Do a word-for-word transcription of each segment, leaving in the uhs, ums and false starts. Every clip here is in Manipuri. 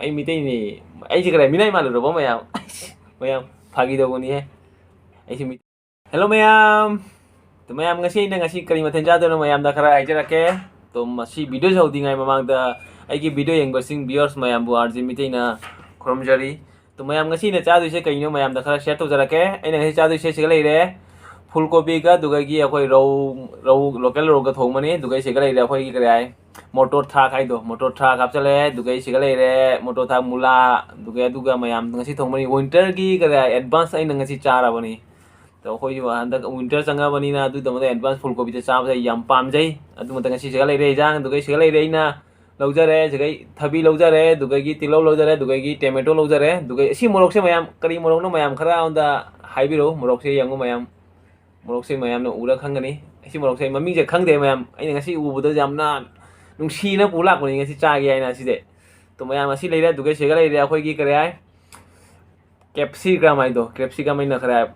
ꯑꯩ ꯃꯤꯇꯩꯅꯤ꯫ ꯑꯩꯁꯦ ꯀꯔꯤ ꯃꯤꯅꯥꯏ ꯃꯥꯜꯂꯨꯔꯕꯣ ꯃꯌꯥꯝ? ꯃꯌꯥꯝ, ꯐꯥꯒꯤ ꯇꯧꯕꯅꯤꯍꯦ꯫ ꯑꯩꯁꯦ ꯃꯤ-, ꯍꯦꯜꯂꯣ ꯃꯌꯥꯝ꯫ ꯇꯨ ꯃꯌꯥꯝ, ꯉꯁꯤ ꯑꯩꯅ ꯉꯁꯤ ꯀꯔꯤ ꯃꯊꯦꯜ ꯆꯥꯗꯣꯏꯅꯣ ꯃꯌꯥꯝꯗ ꯈꯔ ꯍꯥꯏꯖꯔꯛꯀꯦ꯫ ꯇꯨ ꯃꯁꯤ ꯚꯤꯗꯤꯑꯣꯁꯦ ꯍꯧꯗ꯭ꯔꯤꯉꯩ ꯃꯃꯥꯡꯗ ꯑꯩꯒꯤ ꯚꯤꯗꯤꯑꯣ ꯌꯦꯡꯕꯁꯤꯡ viewers ꯃꯌꯥꯝꯕꯨ ꯑꯥꯔ ꯖꯦ ꯃꯤꯇꯩꯅ ꯈꯨꯔꯨꯝꯖꯔꯤ꯫ ꯇꯨ ꯃꯌꯥꯝ, ꯉꯁꯤ ꯑꯩꯅ ꯆꯥꯗꯣꯏꯁꯦ ꯀꯩꯅꯣ ꯃꯌꯥꯝꯗ ꯈꯔ share ꯇꯧꯖꯔꯛꯀꯦ꯫ ꯑꯩꯅ ꯉꯁꯤ ꯆꯥꯗꯣꯏꯁꯦ ꯁꯤꯒ ꯂꯩꯔꯦ, ꯐꯨꯜ ꯀꯣꯕꯤꯒ, ꯑꯗꯨꯗꯒꯤ ꯑꯩꯈꯣꯏ ꯔꯧ, ꯔꯧ, local ꯔꯧꯒ ꯊꯣꯡꯕꯅꯤ꯫ ꯑꯗꯨꯗꯒꯤ ꯁꯤꯒ ꯂꯩꯔꯦ ꯑꯩꯈꯣꯏꯒꯤ ꯀꯔꯤ ꯍꯥꯏ, ꯃꯣꯇꯣꯔ ꯊꯥꯛ ꯍꯥꯏꯗꯣ, ꯃꯣꯇꯣꯔ ꯊꯥꯛ ꯍꯥꯞꯆꯜꯂꯦ꯫ ꯑꯗꯨꯗꯒꯤ ꯁꯤꯒ ꯂꯩꯔꯦ, ꯃꯣꯇꯣꯔ ꯊꯥꯛ ꯃꯨꯂꯥ, ꯑꯗꯨꯒ, ꯑꯗꯨꯒ ꯃꯌꯥꯝ ꯉꯁꯤ ꯊꯣꯡꯕꯅꯤ꯫ Winter ꯒꯤ ꯀꯔꯤ ꯍꯥꯏ, advance ꯑꯩꯅ ꯉꯁꯤ ꯆꯥꯔꯕꯅꯤ꯫ ꯑꯗꯣ ꯑꯩꯈꯣꯏꯁꯨ ꯍꯟꯗꯛ winter ꯆꯪꯉꯕꯅꯤꯅ ꯑꯗꯨꯒꯤꯗꯃꯛꯇ advance ꯐꯨꯜ ꯀꯣꯕꯤꯗ ꯆꯥꯕꯁꯦ ꯑꯩ ꯌꯥꯝ ꯄꯥꯝꯖꯩ꯫ ꯑꯗꯨꯃꯛꯇ ꯉꯁꯤ ꯁꯤꯒ ꯂꯩꯔꯦ ꯏꯟꯖꯥꯡ, ꯑꯗꯨꯒ ꯁꯤꯒ ꯂꯩꯔꯦ ꯑꯩꯅ ꯂꯧꯖꯔꯦ, ꯁꯤꯒ ꯊꯕꯤ ꯂꯧꯖꯔꯦ, ꯑꯗꯨꯗꯒꯤ ꯇꯤꯜꯍꯧ ꯂꯧꯖꯔꯦ, ꯑꯗꯨꯗꯒꯤ tomato ꯂꯧꯖꯔꯦ, ꯑꯗꯨꯒ ꯁꯤ ꯃꯣꯔꯣꯛꯁꯦ ꯃꯌꯥꯝ ꯀꯔꯤ ꯃꯣꯔꯣꯛꯅꯣ ꯃꯌꯥꯝ ꯈꯔ ꯑꯩꯉꯣꯟꯗ ꯍꯥꯏꯕꯤꯔꯛꯎ꯫ ꯃꯣꯔꯣꯛꯁꯦ ꯌꯦꯡꯉꯨ ꯃꯌꯥꯝ, ꯃꯣꯔꯣꯛꯁꯦ ꯃꯌꯥꯝꯅ ꯎꯔ ꯈꯪꯒꯅꯤ꯫ ꯑꯁꯤ ꯃꯣꯔꯣꯛꯁꯦ ꯑꯩ ꯃꯃꯤꯡꯁꯦ ꯈꯪꯗꯦ ꯃꯌꯥꯝ, ꯑꯩꯅ ꯉꯁꯤ ꯎꯕꯗ ꯌꯥꯝꯅ ꯅꯨꯡꯁꯤꯅ ꯄꯨ ꯂꯥꯛꯄꯅꯤ ꯉꯁꯤ ꯆꯥꯒꯦ ꯍꯥꯏꯅ꯫ ꯑꯁꯤꯁꯦ ꯇꯣ ꯃꯌꯥꯝ ꯑꯁꯤ ꯂꯩꯔꯦ, ꯑꯗꯨꯒ ꯁꯤꯒ ꯂꯩꯔꯦ ꯑꯩꯈꯣꯏꯒꯤ ꯀꯔꯤ ꯍꯥꯏ, capsicum ꯍꯥꯏꯗꯣ, capsicum ꯑꯩꯅ ꯈꯔ,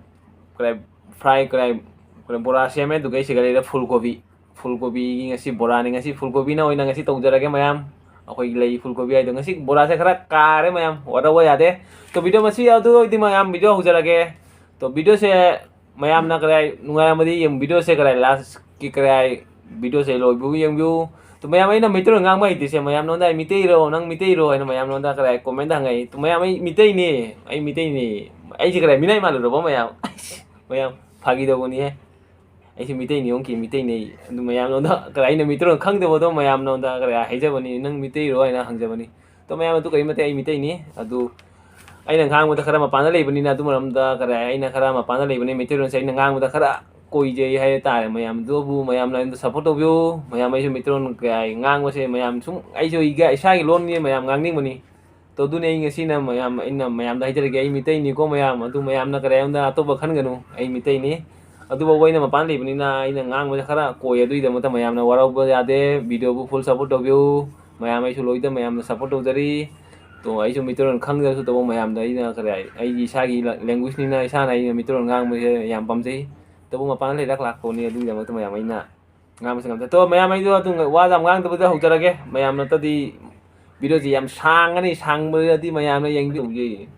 ꯈꯔ fry, ꯈꯔ, ꯈꯔ ꯕꯣꯔꯥ ꯁꯦꯝꯃꯦ꯫ ꯑꯗꯨꯒ ꯁꯤꯒ ꯂꯩꯔꯦ ꯐꯨꯜ ꯀꯣꯕꯤ, ꯐꯨꯜ ꯀꯣꯕꯤꯒꯤ ꯉꯁꯤ ꯕꯣꯔꯥꯅꯤ꯫ ꯉꯁꯤ ꯐꯨꯜ ꯀꯣꯕꯤꯅ ꯑꯣꯏꯅ ꯉꯁꯤ ꯇꯧꯖꯔꯒꯦ ꯃꯌꯥꯝ꯫ ꯑꯩꯈꯣꯏꯒꯤ ꯂꯩ ꯐꯨꯜ ꯀꯣꯕꯤ ꯍꯥꯏꯗꯣ꯫ ꯉꯁꯤ ꯕꯣꯔꯥꯁꯦ ꯈꯔ ꯀꯥꯔꯦ ꯃꯌꯥꯝ, ꯋꯥꯔꯧꯕ ꯌꯥꯗꯦ꯫ ꯇꯣ ꯚꯤꯗꯤꯑꯣ ꯃꯁꯤ ꯑꯗꯨ ꯑꯣꯏꯗꯤ ꯃꯌꯥꯝ ꯚꯤꯗꯤꯑꯣ ꯍꯧꯖꯔꯒꯦ꯫ ꯇꯣ ꯚꯤꯗꯤꯑꯣꯁꯦ ꯃꯌꯥꯝꯅ ꯀꯔꯥꯏ ꯅꯨꯡꯉꯥꯏꯔꯝꯃꯗꯤ ꯌꯦꯡ-, ꯚꯤꯗꯤꯑꯣꯁꯦ ꯀꯔꯥꯏ last ꯀꯤ ꯀꯔꯥꯏ ꯚꯤꯗꯤꯑꯣꯁꯦ ꯂꯣꯏꯕꯨ ꯌꯦꯡꯕꯤꯌꯨ꯫ ꯇꯣ ꯃꯌꯥꯝ, ꯑꯩꯅ ꯃꯩꯇꯩꯂꯣꯟ ꯉꯥꯡꯕ ꯍꯩꯇ꯭ꯔꯤꯁꯦ ꯃꯌꯥꯝ ꯅꯉꯣꯟꯗ "ꯑꯩ ꯃꯤꯇꯩꯔꯣ, ꯅꯪ ꯃꯤꯇꯩꯔꯣ?" ꯍꯥꯏꯅ ꯃꯌꯥꯝ ꯅꯉꯣꯟꯗ ꯀꯔꯥꯏ comment ꯍꯪꯉꯛꯏ꯫ ꯇꯣ ꯃꯌꯥꯝ, "ꯑꯩ ꯃꯤꯇꯩꯅꯤ, ꯑꯩ ꯃꯤꯇꯩꯅꯤ"꯫ ꯑꯩꯁꯦ ꯀꯔꯥꯏ ꯃꯤꯅꯥꯏ ꯃꯥꯜꯂꯨꯔꯕꯣ ꯃꯌꯥꯝ? ꯃꯌꯥꯝ, ꯐꯥꯒꯤ ꯇꯧꯕꯅꯤꯍꯦ꯫ ꯑꯩꯁꯦ ꯃꯤꯇꯩꯅꯤ, ꯌꯣꯡꯀꯤ ꯃꯤꯇꯩꯅꯤ꯫ ꯑꯗꯨ ꯃꯌꯥꯝ ꯅꯉꯣꯟꯗ ꯀꯔꯥꯏ ꯑꯩꯅ ꯃꯤꯇꯩꯔꯣꯟ ꯈꯪꯗꯕꯗꯣ ꯃꯌꯥꯝ ꯅꯉꯣꯟꯗ ꯀꯔꯥꯏ ꯍꯥꯏꯖꯕꯅꯤ, "ꯅꯪ ꯃꯤꯇꯩꯔꯣ?" ꯍꯥꯏꯅ ꯍꯪꯖꯕꯅꯤ꯫ ꯇꯣ ꯃꯌꯥꯝ, ꯑꯗꯨ ꯀꯔꯤꯝ ꯅꯠꯇꯦ, ꯑꯩ ꯃꯤꯇꯩꯅꯤ꯫ ꯑꯗꯨ ꯑꯩꯅ ꯉꯥꯡꯕꯗ ꯈꯔ ꯃꯄꯥꯟꯗ ꯂꯩꯕꯅꯤꯅ ꯑꯗꯨ ꯃꯔꯝꯗ ꯀꯔꯥꯏ ꯑꯩꯅ ꯈꯔ ꯃꯄꯥꯟꯗ ꯂꯩꯕꯅꯤ, ꯃꯩꯇꯩꯂꯣꯟꯁꯦ ꯑꯩꯅ ꯉꯥꯡꯕꯗ ꯈꯔ ꯀꯣꯏꯖꯩ ꯍꯥꯏꯕ ꯇꯥꯔꯦ ꯃꯌꯥꯝ꯫ ꯑꯗꯨꯕꯨ ꯃꯌꯥꯝꯅ ꯑꯩꯉꯣꯟꯗ support ꯇꯧꯕꯤꯌꯨ꯫ ꯃꯌꯥꯝ, ꯑꯩꯁꯨ ꯃꯩꯇꯩꯂꯣꯟ ꯀꯌꯥ ꯉꯥꯡꯕꯁꯦ ꯃꯌꯥꯝ ꯁꯨꯝ, ꯑꯩꯁꯨ ꯏꯒ-, ꯏꯁꯥꯒꯤ ꯂꯣꯟꯅꯤ ꯃꯌꯥꯝ ꯉꯥꯡꯅꯤꯡꯕꯅꯤ꯫ ꯇꯣ ꯑꯗꯨꯅꯤ ꯑꯩ ꯉꯁꯤꯅ ꯃꯌꯥꯝ, ꯑꯩꯅ ꯃꯌꯥꯝꯗ ꯍꯥꯏꯖꯔꯒꯦ, ꯑꯩ ꯃꯤꯇꯩꯅꯤꯀꯣ ꯃꯌꯥꯝ꯫ ꯑꯗꯨ ꯃꯌꯥꯝꯅ ꯀꯔꯥꯏ ꯑꯩꯉꯣꯟꯗ ꯑꯇꯣꯞꯄ ꯈꯟꯒꯅꯨ, ꯑꯩ ꯃꯤꯇꯩꯅꯤ꯫ ꯑꯗꯨꯐꯥꯎꯕ ꯑꯩꯅ ꯃꯄꯥꯟ ꯂꯩꯕꯅꯤꯅ ꯑꯩꯅ ꯉꯥꯡꯕꯁꯦ ꯈꯔ ꯀꯣꯏ, ꯑꯗꯨꯒꯤꯗꯃꯛꯇ ꯃꯌꯥꯝꯅ ꯋꯥꯔꯧꯕ ꯌꯥꯗꯦ꯫ ꯚꯤꯗꯤꯑꯣꯕꯨ full support ꯇꯧꯕꯤꯌꯨ꯫ ꯃꯌꯥꯝ, ꯑꯩꯁꯨ ꯂꯣꯏꯗ ꯃꯌꯥꯝꯅ support ꯇꯧꯖꯔꯤ꯫ ꯇꯣ ꯑꯩꯁꯨ ꯃꯤꯇꯩꯔꯣꯟ ꯈꯪꯗ꯭ꯔꯁꯨ ꯇꯧꯕ ꯃꯌꯥꯝꯗ ꯑꯩꯅ ꯀꯔꯤ ꯍꯥꯏ, ꯑꯩꯒꯤ ꯏꯁꯥꯒꯤ ꯂ-, language ꯅꯤꯅ ꯏꯁꯥꯅ ꯑꯩꯅ ꯃꯤꯇꯩꯔꯣꯟ ꯉꯥꯡꯕꯁꯦ ꯌꯥꯝ ꯄꯥꯝꯖꯩ꯫ ꯇꯧꯕ ꯃꯄꯥꯟꯗ ꯂꯩꯔꯛ ꯂꯥꯛꯄꯅꯤ, ꯑꯗꯨꯒꯤꯗꯃꯛꯇ ꯃꯌꯥꯝ ꯑꯩꯅ ꯉꯥꯡꯕꯁꯦ ꯉꯝꯖꯩ꯫ ꯇꯣ ꯃꯌꯥꯝ, ꯑꯩꯗꯣ ꯑꯗꯨꯝ ꯋꯥ ꯌꯥꯝ ꯉꯥꯡꯗꯕꯗ ꯍꯧꯖꯔꯒꯦ꯫ ꯃꯌꯥꯝ ꯅꯠꯇꯗꯤ ꯚꯤꯗꯤꯑꯣꯁꯤ ꯌꯥꯝ ꯁꯥꯡꯉꯅꯤ, ꯁꯥꯡꯕꯗꯗꯤ ꯃꯌꯥꯝꯅ ꯌꯦꯡꯕꯤꯌꯨ꯫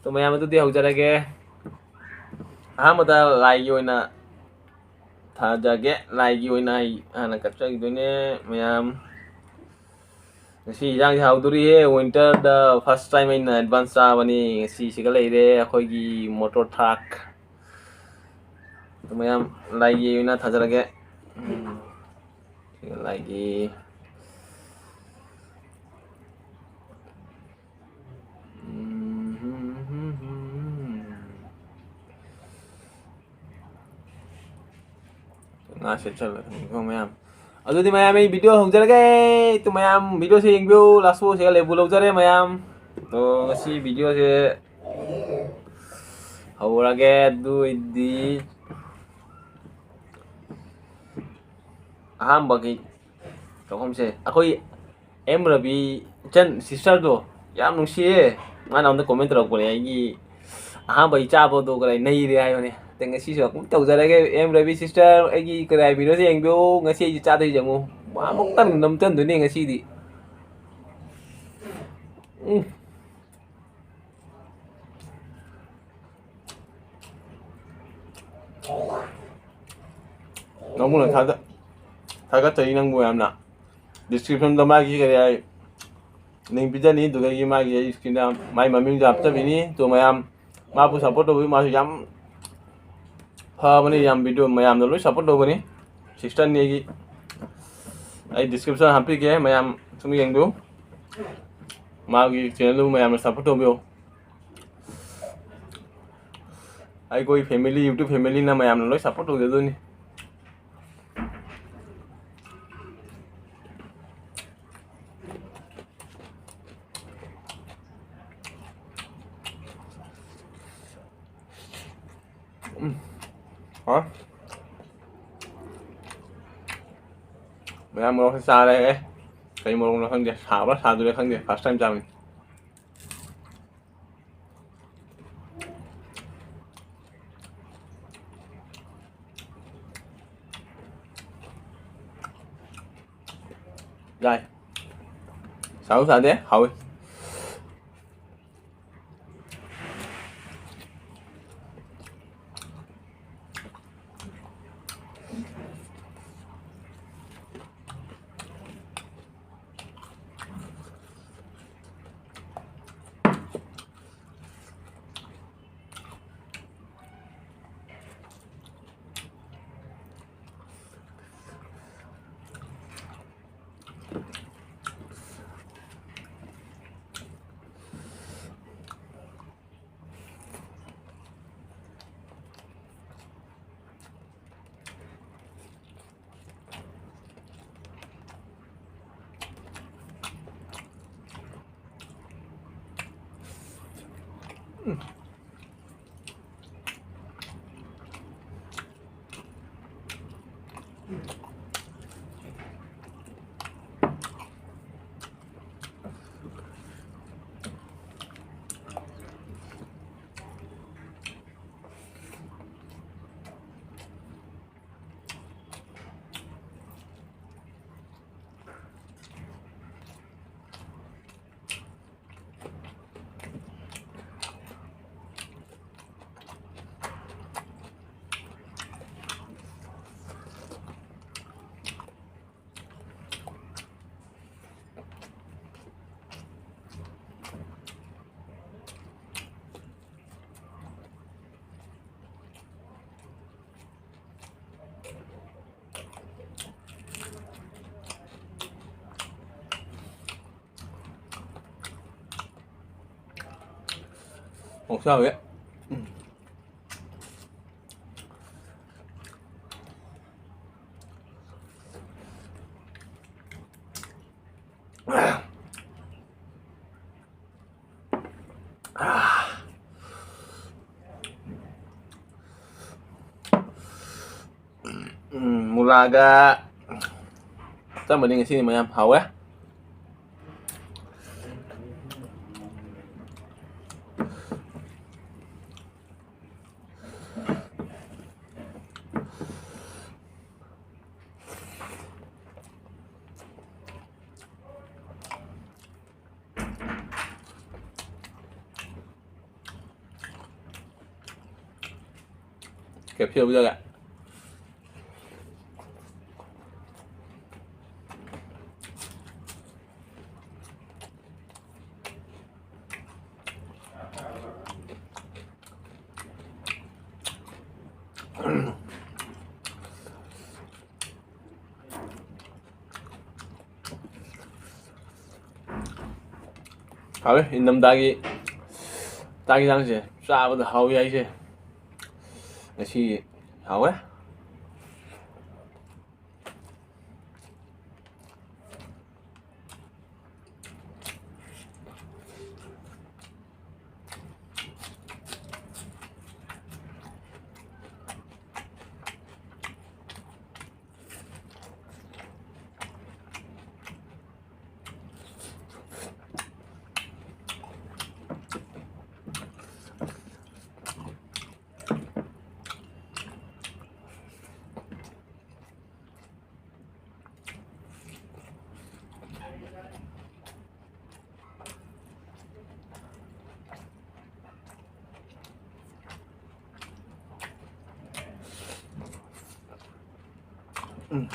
ꯇꯣ ꯃꯌꯥꯝ, ꯑꯗꯨꯗꯤ ꯍꯧꯖꯔꯒꯦ꯫ ꯑꯍꯥꯟꯕꯗ ꯂꯥꯏꯒꯤ ꯑꯣꯏꯅ ꯊꯥꯖꯒꯦ꯫ ꯂꯥꯏꯒꯤ ꯑꯣꯏꯅ ꯑꯩ ꯍꯥꯟꯅ ꯀꯠꯆꯈꯤꯗꯣꯏꯅꯦ ꯃꯌꯥꯝ꯫ ꯉꯁꯤ ꯏꯟꯖꯥꯡꯁꯦ ꯍꯥꯎꯗꯣꯔꯤꯍꯦ꯫ Winter ꯗ first time ꯑꯩꯅ advance ꯆꯥꯕꯅꯤ꯫ ꯉꯁꯤꯁꯤꯒ ꯂꯩꯔꯦ ꯑꯩꯈꯣꯏꯒꯤ ꯃꯣꯇꯣꯔ ꯊꯥꯛ꯫ ꯑꯗꯨ ꯃꯌꯥꯝ ꯂꯥꯏꯒꯤ ꯑꯣꯏꯅ ꯊꯥꯖꯔꯒꯦ꯫ ꯎꯝ꯫ ꯁꯤꯒ ꯂꯥꯏꯒꯤ꯫ ꯎꯝ꯫ ꯉꯥ ꯁꯦꯠꯆꯜꯂꯒꯅꯤꯀꯣ ꯃꯌꯥꯝ꯫ ꯑꯗꯨꯗꯤ ꯃꯌꯥꯝ, ꯑꯩ ꯚꯤꯗꯤꯑꯣ ꯍꯧꯖꯔꯒꯦ꯫ ꯇꯨ ꯃꯌꯥꯝ, ꯚꯤꯗꯤꯑꯣꯁꯦ ꯌꯦꯡꯕꯤꯌꯨ꯫ Last ꯐꯥꯎ ꯁꯤꯒ ꯂꯩꯕꯨ ꯂꯧꯖꯔꯦ ꯃꯌꯥꯝ꯫ ꯇꯣ ꯉꯁꯤ ꯚꯤꯗꯤꯑꯣꯁꯦ ꯍꯧꯔꯒꯦ꯫ ꯑꯗꯨ ꯑꯣꯏꯗꯤ ꯑꯍꯥꯟꯕꯒꯤ ꯇꯧꯐꯝꯁꯦ ꯑꯩꯈꯣꯏ ꯑꯦꯝ ꯔꯕꯤ ꯏꯆꯟ sister ꯗꯣ ꯌꯥꯝ ꯅꯨꯡꯁꯤꯌꯦ꯫ ꯃꯥꯅ ꯑꯝꯗ comment ꯇꯧꯔꯛꯄꯅꯦ, ꯑꯩꯒꯤ ꯑꯍꯥꯟꯕ ꯏꯆꯥꯕꯣꯗꯣ ꯀꯗꯥꯏ ꯅꯩꯔꯦ ꯍꯥꯏꯕꯅꯦ꯫ ꯑꯗ ꯉꯁꯤꯁꯨ ꯑꯃꯨꯛ ꯇꯧꯖꯔꯒꯦ ꯑꯦꯝ ꯔꯕꯤ sister, ꯑꯩꯒꯤ ꯀꯗꯥꯏ ꯚꯤꯗꯤꯑꯣꯁꯦ ꯌꯦꯡꯕꯤꯌꯨ꯫ ꯉꯁꯤ ꯑꯩꯁꯦ ꯆꯥꯗꯣꯏꯁꯦ ꯑꯃꯨꯛ ꯃꯥ ꯑꯃꯨꯛꯇꯪ ꯅꯝꯖꯟꯗꯣꯏꯅꯦ ꯉꯁꯤꯗꯤ꯫ ꯎꯝ꯫ ꯅꯪꯕꯨꯅ ꯊꯥꯒꯠ-, ꯊꯥꯒꯠꯆꯔꯤ ꯅꯪꯕꯨ ꯌꯥꯝꯅ꯫ Description ꯗ ꯃꯥꯒꯤ ꯀꯔꯤ ꯍꯥꯏ, link ꯄꯤꯖꯅꯤ, ꯑꯗꯨꯗꯒꯤ ꯃꯥꯒꯤ ꯑꯩ screen ꯗ ꯃꯥꯏ ꯃꯃꯤꯡꯁꯨ ꯍꯥꯞꯆꯕꯤꯅꯤ꯫ ꯑꯗꯣ ꯃꯌꯥꯝ ꯃꯥꯕꯨ support ꯇꯧꯕꯤꯌꯨ, ꯃꯥꯁꯨ ꯌꯥꯝ ꯐꯕꯅꯤ, ꯌꯥꯝ ꯚꯤꯗꯤꯑꯣ ꯃꯌꯥꯝꯅ ꯂꯣꯏ support ꯇꯧꯕꯅꯤ꯫ Sister ꯅꯤ ꯑꯩꯒꯤ, ꯑꯩ description ꯍꯥꯞꯄꯤꯒꯦ, ꯃꯌꯥꯝ ꯁꯨꯝ ꯌꯦꯡꯕꯤꯌꯨ꯫ ꯃꯥꯒꯤ channel ꯗꯨ ꯃꯌꯥꯝꯅ support ꯇꯧꯕꯤꯌꯨ꯫ ꯑꯩꯈꯣꯏ family, YouTube family ꯅ ꯃꯌꯥꯝꯅ ꯂꯣꯏ support ꯇꯧꯖꯗꯣꯏꯅꯤ꯫ ꯎꯝ꯫ ꯍꯥꯎꯔꯦ꯫ ꯃꯌꯥꯝ ꯃꯣꯔꯣꯛꯁꯦ ꯆꯥꯔꯦ꯫ ꯀꯩ ꯃꯣꯔꯣꯛꯅꯣ ꯈꯪꯗꯦ꯫ ꯁꯥꯕ꯭ꯔꯥ ꯁꯥꯗ꯭ꯔꯤꯔꯥ ꯈꯪꯗꯦ꯫ First time ꯆꯥꯕꯅꯤ꯫ ꯌꯥꯏ꯫ ꯁꯥꯎ ꯁꯥꯗꯦ, ꯍꯥꯎꯏ꯫ ꯑꯣꯛꯁꯥ ꯍꯥꯎꯋꯦ꯫ ꯎꯝ꯫ ꯎꯝ, ꯃꯨꯂꯥꯒ ꯑꯆꯝꯕꯅꯤ ꯉꯁꯤꯗꯤ ꯃꯌꯥꯝ ꯍꯥꯎꯋꯦ꯫ ꯀꯦꯞꯁꯨꯜ ꯄꯤꯖꯒꯦ꯫ ꯍꯥꯎꯋꯦ, ꯏꯪꯊꯝꯊꯥꯒꯤ ꯆꯥꯛ ꯌꯦꯟꯁꯥꯡꯁꯦ ꯆꯥꯕꯗ ꯍꯥꯎꯋꯤ ꯍꯥꯏꯁꯦ꯫ ꯉꯁꯤ ꯍꯥꯎꯋꯦ꯫ ꯎꯝ꯫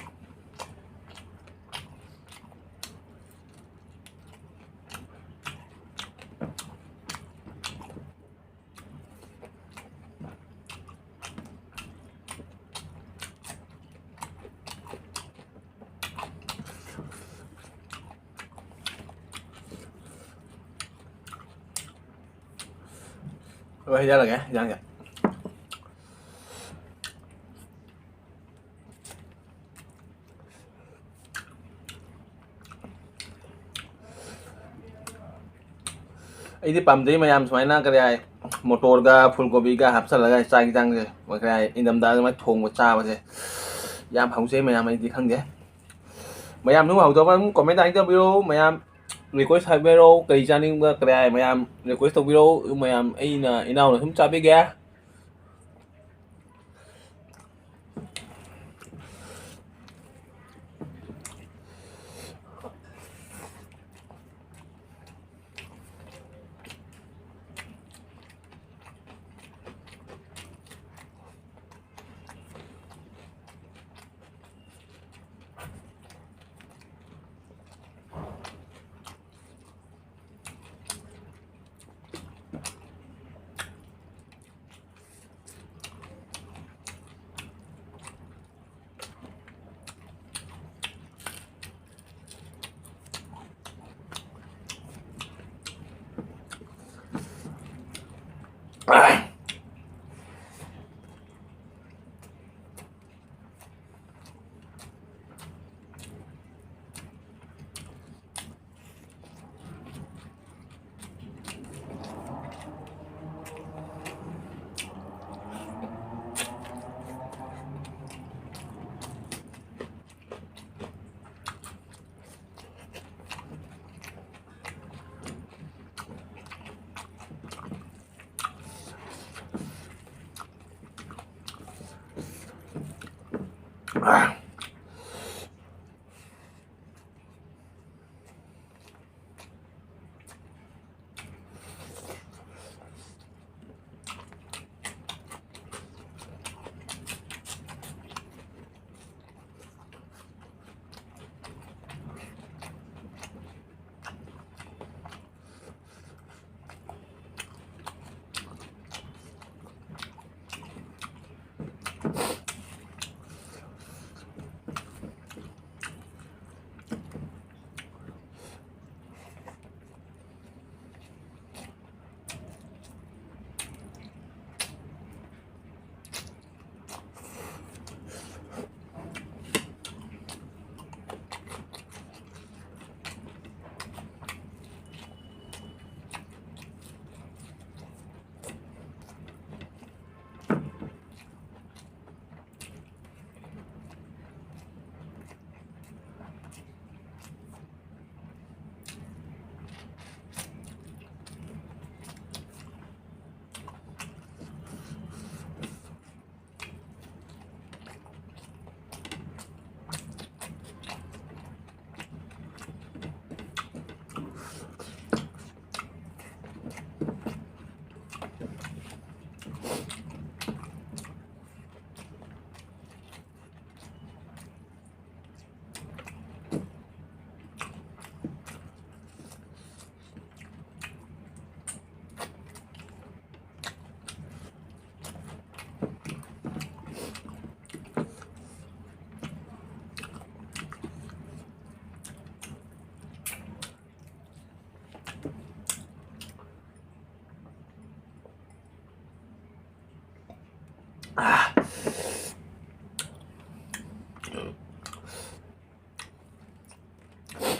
ꯍꯣꯏ, ꯍꯩꯖꯔꯒꯦ ꯏꯟꯖꯥꯡꯁꯦ꯫ ꯑꯩꯗꯤ ꯄꯥꯝꯖꯩ ꯃꯌꯥꯝ, ꯁꯨꯃꯥꯏꯅ ꯀꯔꯤ ꯍꯥꯏ, ꯃꯣꯇꯣꯔꯒ ꯐꯨꯜ ꯀꯣꯕꯤꯒ ꯍꯥꯞꯆꯤꯜꯂꯒ ꯆꯥꯛ ꯌꯦꯟꯁꯥꯡꯁꯦ, ꯀꯔꯤ ꯍꯥꯏ, ꯏꯪꯊꯝꯊꯥꯗ ꯑꯗꯨꯃꯥꯏꯅ ꯊꯣꯡꯕ ꯆꯥꯕꯁꯦ ꯌꯥꯝ ꯍꯥꯎꯖꯩ ꯃꯌꯥꯝ꯫ ꯑꯩꯗꯤ ꯈꯪꯗꯦ, ꯃꯌꯥꯝ ꯑꯗꯨꯝ ꯍꯥꯎꯖꯕ ꯑꯗꯨꯝ ꯀꯣꯃꯦꯟ ꯍꯥꯏꯖꯕꯤꯔꯛꯑꯣ ꯃꯌꯥꯝ꯫ ꯔꯤꯀ꯭ꯋꯦꯁ ꯍꯥꯏꯕꯤꯔꯛꯑꯣ, ꯀꯔꯤ ꯆꯥꯅꯤꯡꯕ, ꯀꯔꯤ ꯍꯥꯏ, ꯃꯌꯥꯝ ꯔꯤꯀ꯭ꯋꯦꯁ ꯇꯧꯕꯤꯔꯛꯑꯣ꯫ ꯃꯌꯥꯝ ꯑꯩꯅ ꯏꯅꯥꯎꯅ ꯁꯨꯝ ꯆꯥꯕꯤꯒꯦ꯫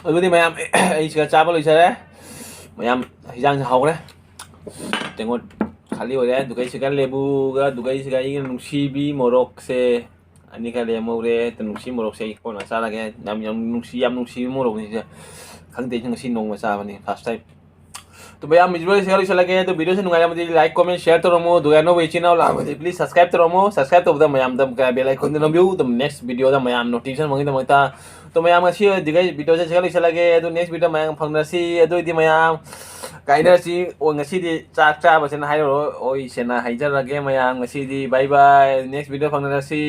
ꯑꯗꯨꯗꯤ ꯃꯌꯥꯝ, ꯑꯩ ꯁꯤꯒ ꯆꯥꯕ ꯂꯣꯏꯖꯔꯦ꯫ ꯃꯌꯥꯝ, ꯍꯤꯟꯖꯥꯡꯁꯦ ꯍꯥꯎꯈ꯭ꯔꯦ꯫ ꯇꯦꯡꯀꯣꯠ ꯈꯥꯂꯤ ꯑꯣꯏꯔꯦ꯫ ꯑꯗꯨꯒ ꯑꯩ ꯁꯤꯒ ꯂꯦꯕꯨꯒ, ꯑꯗꯨꯒ ꯑꯩ ꯁꯤꯒ ꯑꯩꯒꯤ ꯅꯨꯡꯁꯤꯕꯤ ꯃꯣꯔꯣꯛꯁꯦ ꯑꯅꯤꯒ ꯂꯦꯝꯍꯧꯔꯦ꯫ ꯑꯗꯨ ꯅꯨꯡꯁꯤ ꯃꯣꯔꯣꯛꯁꯦ ꯑꯩ ꯀꯣꯟꯅ ꯆꯥꯔꯒꯦ꯫ ꯌꯥꯝ, ꯌꯥꯝ ꯅꯨꯡꯁꯤ, ꯌꯥꯝ ꯅꯨꯡꯁꯤꯕ ꯃꯣꯔꯣꯛꯅꯤ ꯁꯤꯁꯦ꯫ ꯈꯪꯗꯦ, ꯑꯩꯁꯨ ꯉꯁꯤ ꯅꯣꯡꯃ ꯆꯥꯕꯅꯤ, first time꯫ ꯑꯗꯨ ꯃꯌꯥꯝ ꯚꯤꯗꯤꯑꯣꯁꯦ ꯂꯣꯏꯁꯤꯜꯂꯒꯦ꯫ ꯑꯗꯨ ꯚꯤꯗꯤꯑꯣꯁꯦ ꯅꯨꯡꯉꯥꯏꯔꯝꯃꯗꯤ like, comment, share ꯇꯧꯔꯝꯃꯣ꯫ ꯑꯗꯨꯒ ꯑꯅꯧꯕ ꯏꯆꯤꯟ ꯏꯅꯥꯎ ꯂꯥꯛꯑꯝꯃꯗꯤ please subscribe ꯇꯧꯔꯝꯃꯣ꯫ Subscribe ꯇꯧꯕꯗ ꯃꯌꯥꯝꯗ bell icon ꯗꯨ ꯅꯝꯕꯤꯌꯨ꯫ ꯑꯗꯨꯝ next video ꯗ ꯃꯌꯥꯝ notification ꯐꯪꯅꯕꯒꯤꯗꯃꯛꯇ꯫ ꯑꯗꯨ ꯃꯌꯥꯝ ꯉꯁꯤ ꯑꯣꯏꯔꯗꯤ ꯚꯤꯗꯤꯑꯣꯁꯦ ꯁꯤꯗ ꯂꯣꯏꯁꯤꯜꯂꯒꯦ꯫ ꯑꯗꯨ next video ꯃꯌꯥꯝ ꯐꯪꯅꯁꯤ꯫ ꯑꯗꯨ ꯑꯣꯏꯗꯤ ꯃꯌꯥꯝ ꯀꯥꯏꯅꯔꯁꯤ꯫ ꯑꯣ, ꯉꯁꯤꯗꯤ ꯆꯥꯛ ꯆꯥꯕꯁꯤꯅ ꯍꯥꯏꯔꯔꯣꯏ, ꯑꯣꯏꯁꯦꯅ ꯍꯥꯏꯖꯔꯒꯦ ꯃꯌꯥꯝ ꯉꯁꯤꯗꯤ꯫ Bye bye, next video ꯐꯪꯅꯔꯁꯤ꯫